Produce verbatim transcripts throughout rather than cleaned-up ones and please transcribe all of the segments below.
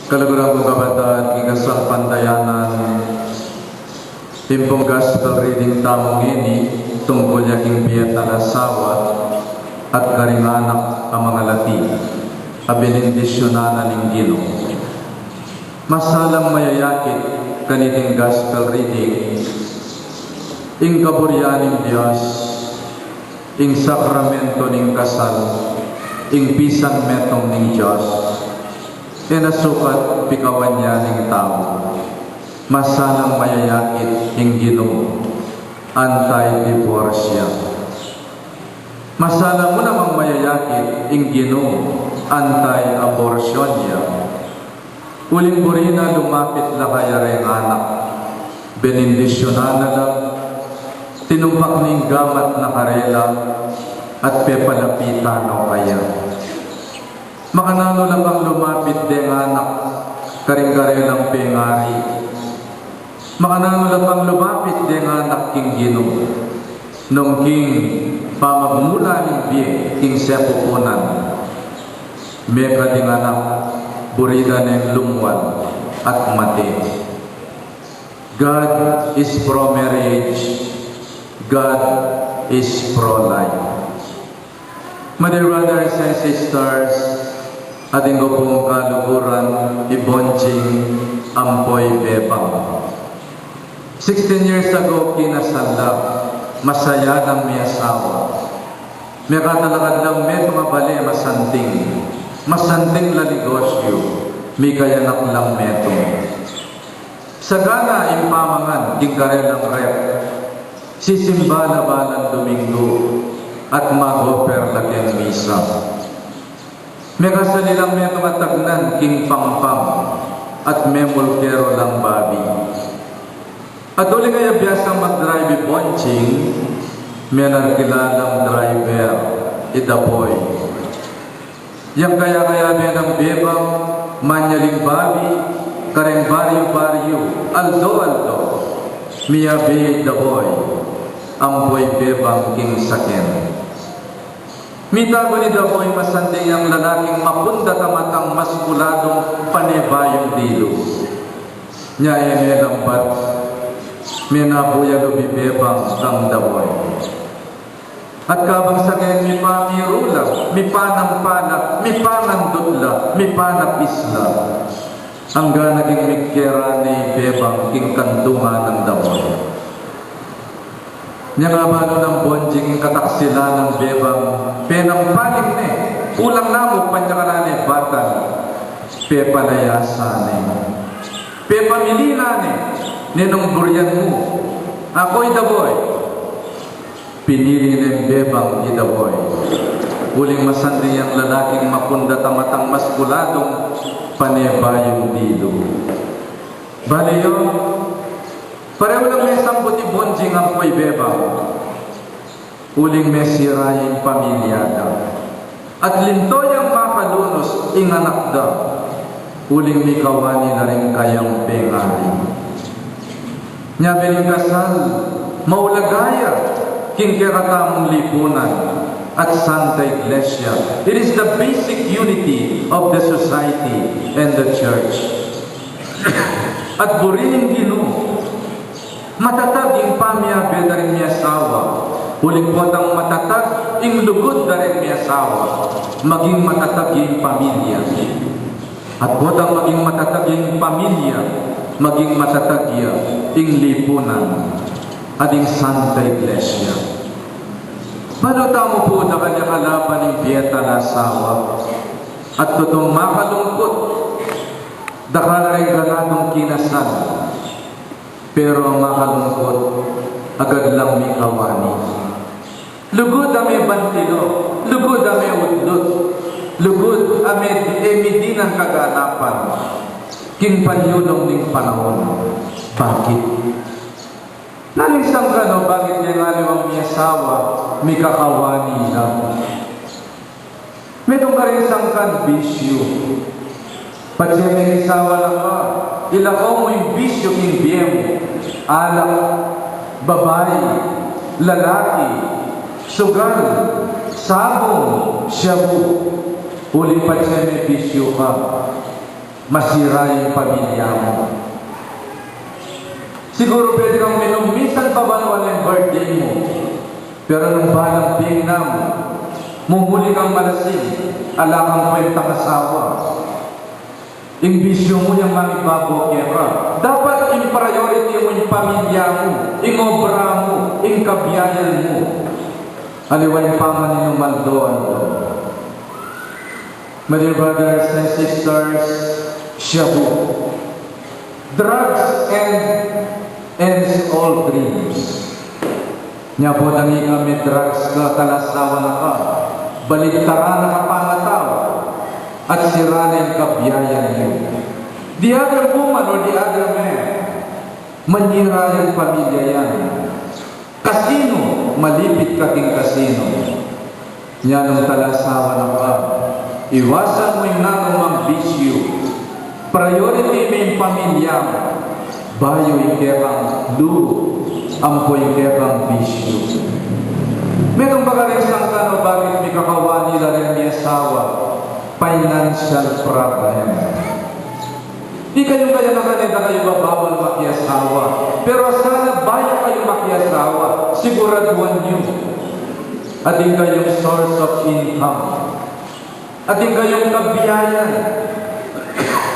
Kaluguran kung kapatad, king kasalpantayanan, ing pung gospel reading tamu ngeni, tungkul ya king bie at asawa, at karing anak a mangalati, a benendisyunan na ning Ginu. Masalang mayayakit kaniting gospel reading, ing kaburian ning Dios, ing sakramento ning kasal, ing pisan metung ning Dios, e na sukat pikawan ya ning tau. Masalang mayayakit ing Ginu, anti-divorce ya. Masalang mu namang mayayakit ing Ginu, anti-abortion ya. Uling buri na lumapit la kaya reng anak, benendisyunan na la, tinumpak ning gamat na karela, at pepalapitan no kaya. Makananu la bang lumapit deng anak karing karelang pengari? Makananu la bang lumapit deng anak king Ginu, nung king pamagmula ning bie king sepupunan, mekad ing anak, buri da neng lumwal at mate? God is pro-marriage. God is pro-life. My dear brothers and sisters, atin ku pung kaluguran, i Bonjing ampo i Bebang. Sixteen years ago, kinasal la, masaya nang miasawa. Mekatalakad lang metung a bale, masanting. Masanting la negosyu, mikayanak lang metung. Sagana ing pamangan king karelang rep, sisimba la balang Dominggu, at mag-offer la keng misa. Mekasali lang metung a tagnan king pampang, at memulkero lang babi. At uling e ya biasang mag-drive i Bonjing, menarkila lang driver i Daboy. Yang kaya-kaya be nang Bebang, manyaling babi, kareng baryu-baryu, aldo-aldo, miyabe i Daboy, ampo i Bebang king saken. Mitagun i Daboy, masanting yang lalaking mapundat a matang, maskuladung, pane bayung dilu. Nya e melambat, menabu ya lub i Bebang kang Daboy. At kabang saken mipamiru la, mipanampala, mipangandut la, mipanapis la, anggang naging migkera ne i Bebang king kantungan nang Daboy. Nya nga balu nang Bonjing ing kataksilan nang Bebang, penampaling ne, ulang namu panyakalan ne batal, pepalayasan ne, pepamilinan ne, ninung burian mu, aku i Daboy. Pinili neng Bebang i Daboy. Uling masanting yang lalaking mapundat a matang, maskuladung, pane bayung dilu. Bale yu, parehu lang mesambut i Bonjing ampo i Bebang. Uling mesira ya ing pamilya da. At linto yang makalunus ing anak da, uling mikawani la ring kayang pengari. Nya be ing kasal, maulaga ya king kekatamung lipunan at Santa Iglesia. It is the basic unity of the society and the church. At buri ning Ginu, matatag ing pamiabe da ring miasawa. Uling potang matatag ing lugud da ring miasawa, maging matatag ya ing pamilya. At potang maging matatag ya ing pamilya, maging matatag ya ing lipunan at ing Santa Iglesia. Balu tamu pu dakal ya kalaban ning bie at asawa, at tutung makalungkut, dakal a ring ganadung kinasal. Pero makalungkut, agad lang mikawani. Lugud a mebantilo, lugud a meudlut, lugud a me-, e midinan kaganapan king panyulung ning panaun. Bakit? Nanu ing sangkan o bakit deng aliwang miasawa mikakawani la? Metung karing sangkan, bisyu. Patse mekisawa la ka, ilako mu ing bisyu king bie mu. Alak, babai, lalaki, sugal, sabung, shabu. Uli patse mebisyu ka. masira ing pamilya mu. Siguru pwede kang minum misan pa banwa ning birthday mu. Pero nung balang ping na mu, mumuli kang malasing, ala kang kwentang asawa. Ing bisyu mu yang mangibabaw keka. Dapat ing priority mu ing pamilya mu, ing obra mu, ing kabiayan mu. Aliwa ing pamaninum aldo-aldo. My dear brothers and sisters, shabu. Drugs end ends all dreams. Nya potang ika me-drugs ka, talasawa na ka, baligtaran na ka pangatawa, at sira na ing kabiayan yu. The other woman or the other man, manira yang pamilya yan. Kasino, malipit ka king kasino. Nya nung talasawa na ka, iwasan mu ing nanumang bisyu. Priority me ing pamilya mu, bayu ing kekang luhu, ampo ing kekang bisyu. Metung pa karing sangkan o bakit mikakawani la reng miyasawa, financial problem. Ikayung kayanakan e da kayu babawal makiasawa. Pero sana bayu kayu makiasawa, siguraduan yu atin kayung source of income. Atin kayung kabiayan.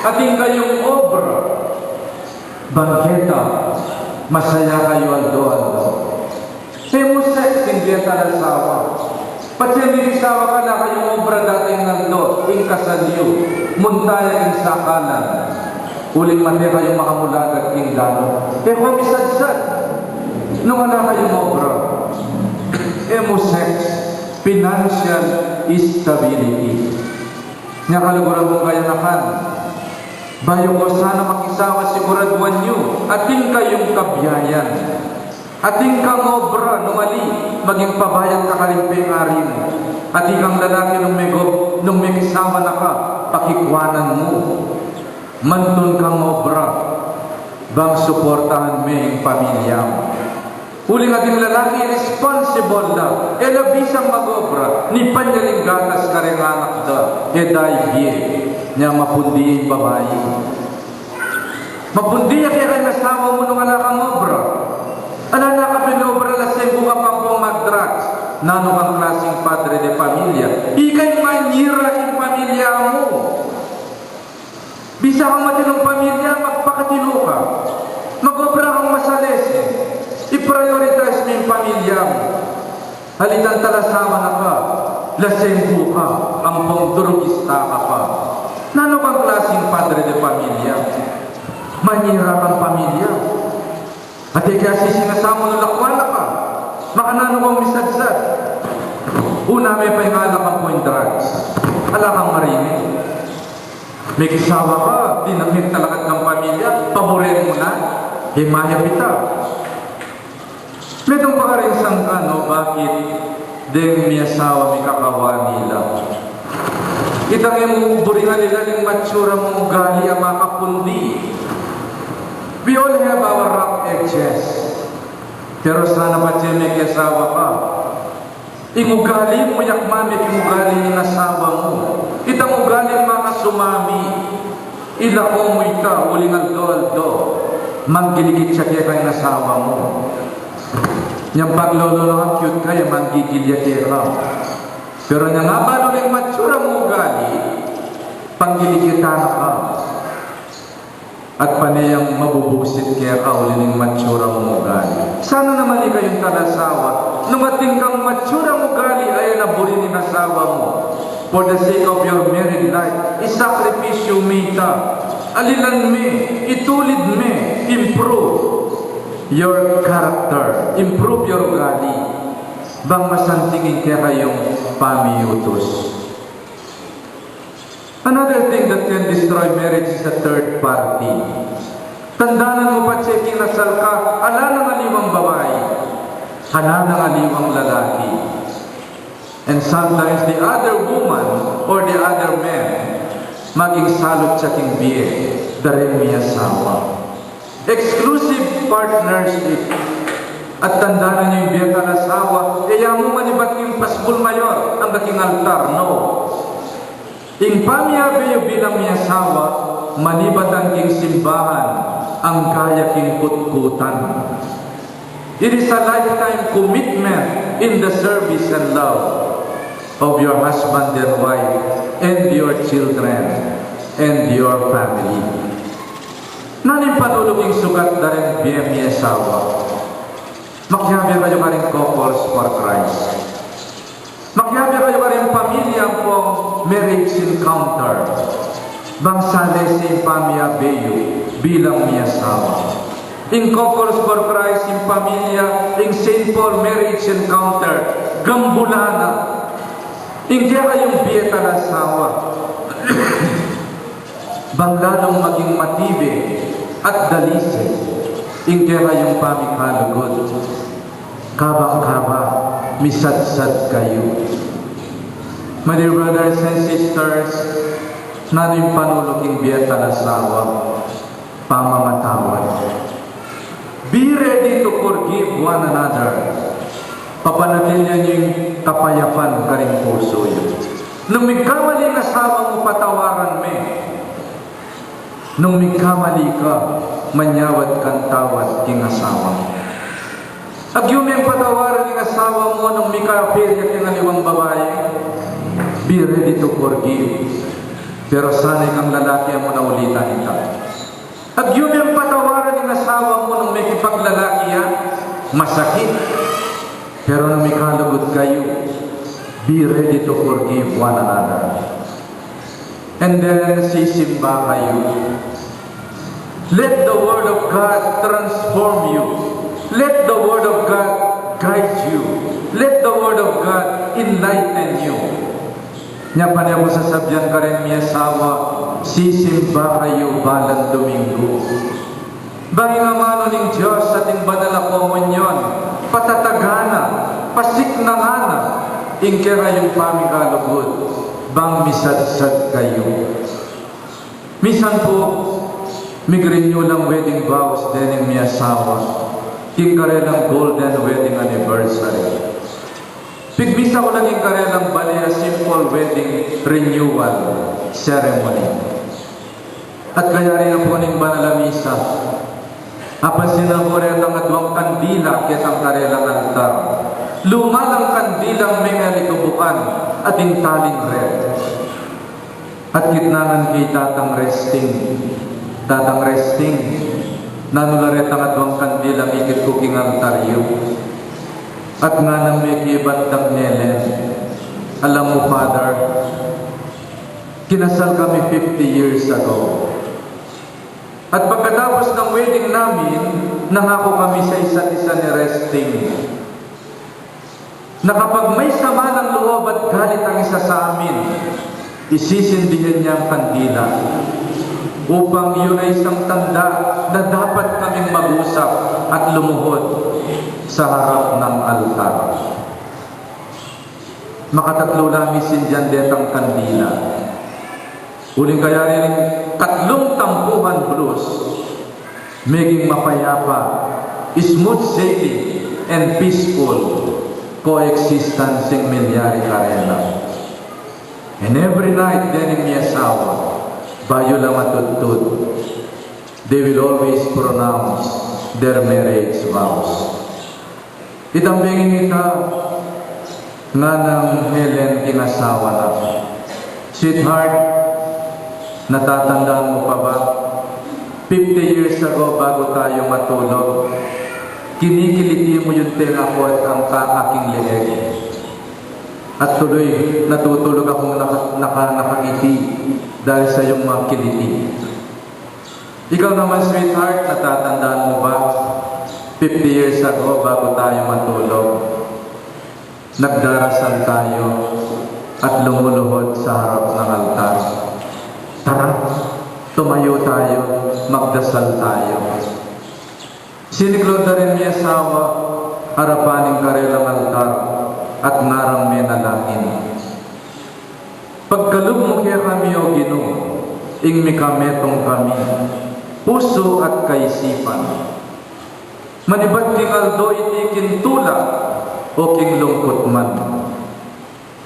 Atin kayung obra. Bang keta, masaya kayu aldo-aldo. E mu sex ing bie talasawa. Patse mikisawa ka, ala kayung obra dating aldo, ing kasal yu, munta ya king sakalan. Uling mate kayung makamulagat king dalan. E ko misadsad. Nung ala kayung obra, e mu sex, financial stability. Nya kaluguran kung kayanakan, bayu ko sana makisawa, siguraduan yu atin kayung kabiayan. Atin kang obra, nung ali, maging pabayad ka karing pengari mu. Atin kang lalaki, nung mego-, nung mekisawa na ka, pakikuanan mu. Mantun kang obra, bang suportahan me ing pamilya mu. Uling atin lalaki, responsible da, e la bisang mag-obra, nipan ya ring gatas kareng anak da, e da ibie, nya mapundi ing babai. Mapundi ya keka ing asawa mu nung ala kang obra. Ala na ka pin obra, lasenggu ka pa ampong mag-drugs. Nanu kang klasing padre de pamilya? Ika ing manira ing pamilya mu. Bisa kang matinung pamilya, magpakatinu ka. Mag-obra kang masalese. I-prioritize mu ing pamilya mu. Alitan talasawa na ka, lasenggu ka, ampong durugista ka pa. Nanu kang klasing padre de pamilya? Manira kang pamilya. Ate kaya sisinasa mu nung lakwan na ka, makananu kang misadsad? Una me pa ing alak ampong drugs. Ala kang marinig. Mekisawa ka, dinamit na la kang pamilya, paburen mu na, e mayap ita. Metung pa karing sangkan o bakit deng miyasawa mikakawani la. Itang e mu buring alilan ing matsura mung ugali a makapundi. We all have our rough edges. Pero sana patse mekiasawa ka, ing ugali mu, yakma me king ugali ning asawa mu. Itang ugaling makasumami, ilako mu ita uling aldo-aldo manggiligit ya keka ing asawa mu. Nyang paglolo na ka, cute ka ya, manggigil ya keka. Pero nyang abalu ning matsura mung ugali, panggiligitan na ka. At pane yang mabubusit keka uli ning matsura mung ugali. Sana naman ikayung talasawa, nung atin kang matsura mung ugali a e na buri ning asawa mu. For the sake of your married life, isakripisyu me ita. Alilan me, itulid me, improve your character, improve your ugali. Bang masanting ing kekayung pamiyutus. Another thing that can destroy marriage is a third party. Tandanan mu, patse kinasal ka, ala nang aliwang babai, ala nang aliwang lalaki. And sometimes the other woman or the other man, maging salut ya king bie da reng miyasawa. Exclusive partnership. At tandanan yu ing bie kang asawa, e ya mu manibat king pasbul mayor, angga king altar, no. Ing pamiyabe yu bilang miyasawa, Manibatan king simbahan, anggaya king kutkutan. It is a lifetime commitment in the service and love of your husband and wife and your children and your family. Nanu ing panulu king sukat da ring bie mi asawa? Makiabe kayu karing Couples for Christ. Makiabe kayu karing pamilya ampong marriage encounter. Bang sale sing pamiabe yu bilang mi asawa. Ing Couples for Christ, ing pamilya, ing Saint Paul marriage encounter, gambulan na. Ing kekayung bie talasawa. Bang lalung maging matibe at dalise ing kekayung pamikalugud. Kabang-kaba, misadsad kayu. My dear brothers and sisters, nanu ing panulu king bie talasawa? Pamamatawad. Be ready to forgive one another. Papanatilian yu ing kapayapan karing pusu yu. Nung migkamali ing asawa mu, patawaran me. Nung migkamali ka, manyawad kang tawad king asawa mu. Agyu meng patawaran ing asawa mu nung mika-affair ya king aliwang babai. Be ready to forgive. Pero sana ikang lalaki mu na ulitan ita. Agyu meng patawaran ing asawa mu nung mekipaglalaki ya, masakit. Pero nung mikalugud kayu, be ready to forgive one another. And then, sisimba kayu. Let the word of God transform you. Let the word of God guide you. Let the word of God enlighten you. Nya pane ku sasabian karing mi asawa, sisimba kayu balang Domingo. Bang ing amanu ning Dios at ing banal a komunyon, patatagan na, pasiknangan na ing kekayung pamikalugud, bang misadsad kayu. Misan pu, mig-renew lang wedding vows dening mi asawa king karelang golden wedding anniversary. Pigmisa ku lang ing karelang bale a simple wedding renewal ceremony. At kayari na pu ning banal a misa, apansinan ku retang aduang kandila ketang karelang altar. Luma lang kandilang mengalikubukan at ing taling red. At kitnangan ke i Tatang Resting, "Tatang Resting, nanu la retang aduang kandilang ikit ku king altar yu?" At nganang mekibat dang Helen, "Alam mo, Father, kinasal kami fifty years ago. At pagkatapos ng wedding namin, nangako kami sa isa't isa ni Resting na kapag may sama ng loob at galit ang isa sa amin, isisindihan niya ang kandila, upang yun ay isang tanda na dapat kaming mag-usap at lumuhod sa harap ng altar." Makatatlu lang isindihan detang kandila. Uling kayari ning tatlung tampuhan bulus, meging mapayapa, smooth sailing, and peaceful coexistence ing milyari karela. And every night, dening mi asawa, bayu la matudtud, they will always pronounce their marriage vows. Itang benging ita, nganang Helen king asawa na, "Sweetheart, natatandaan mo pa ba? Fifty years ago, bago tayo matulog, kinikiliti mo yung tenga ko at ang ka-, aking leeg. At tuloy, natutulog akong naka-, naka-, nakangiti dahil sa iyong mga kiliti." Ikaw naman, sweetheart, natatandaan mo ba? Fifty years ago, bago tayo matulog, nagdarasal tayo at lumuluhod sa harap ng altar. Tara, tumayo tayo, magdasal tayo. Siniklaud da ring mi asawa arapan ning karelang altar at ngarang menalangin. Pagkalub mu kekami, O Ginu, ing mikametung kami, pusu at kaisipan. Manibat king aldo iti king tula o king lungkut man,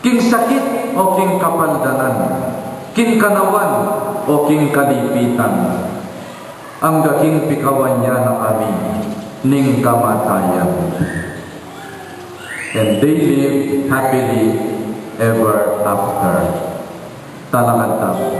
king sakit o king kapaldanan, king kanawan o king kalipitan, angga king pikawan ya na kami ning kamatayan. And they lived happily ever after. Talakad tamu.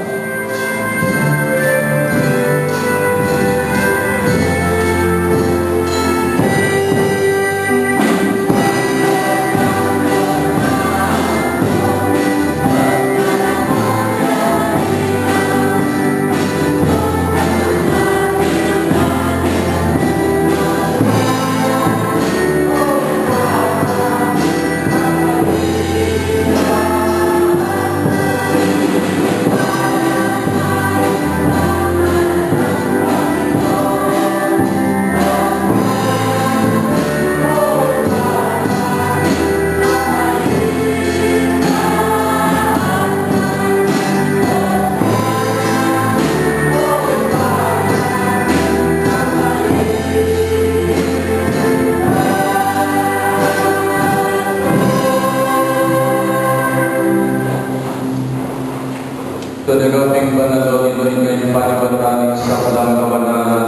Tune ka pin banal, O Ginu, ika ing panibatan ning sablang kabanalan,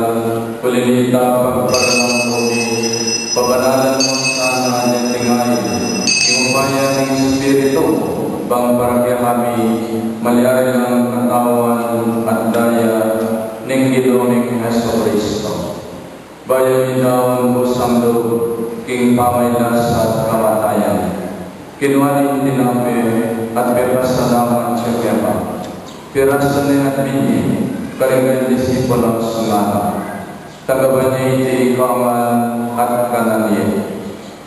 uli na nita pagparalan mu, pabanalan mu sana ding tingayan, ing upaya ning Espiritu, bang para kekami malyari lang katawan at daya ning Ginu ming Jesucristo. Bayu mi daun kusang lub king pamagkasakit at kamatayan, kinua ne ing tinape at pepasalamat ya keka, pirasan ne at binye karing kayang disipulus, ngana: Tanggapan ye iti ikayu ngan at kanan ye.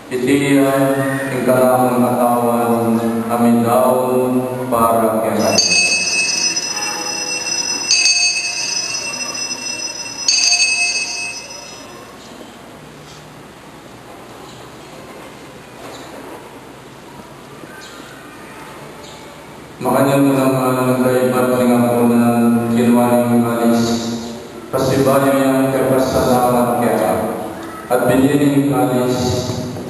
Iti ya ing kanakung katawan a midaun para kekayu. Makanyan mu naman kaybat ning apunan, kinua ne ing kalis, pasibayu yang pepasalamat keka, at binye ne ing kalis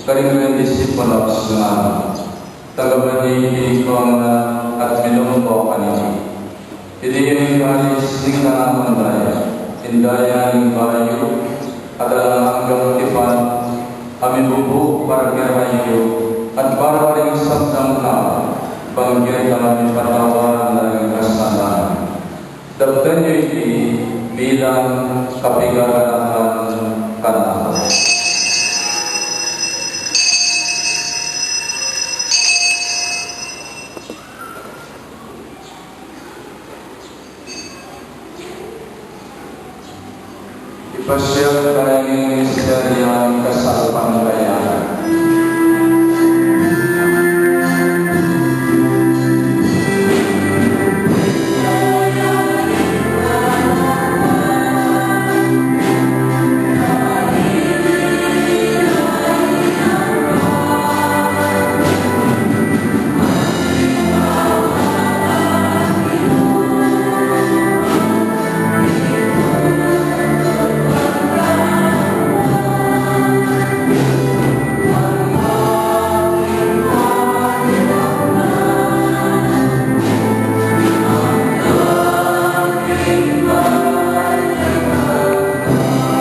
karing kayang disipulus, ngana: Tanggapan ye iti ikayu ngan at minum kayu kaniti. Iti ya ing kalis ning kanakung daya, ing daya ning bayu at alang anggang tipan, a mibubuk para kekayu at para karing sablang tau, bang keta mipatawad la ring kasalanan. Daptan yu iti bilang kapigaganakan kanaku. Ipasiag tamu ing misteryu ning kasalpantayanan.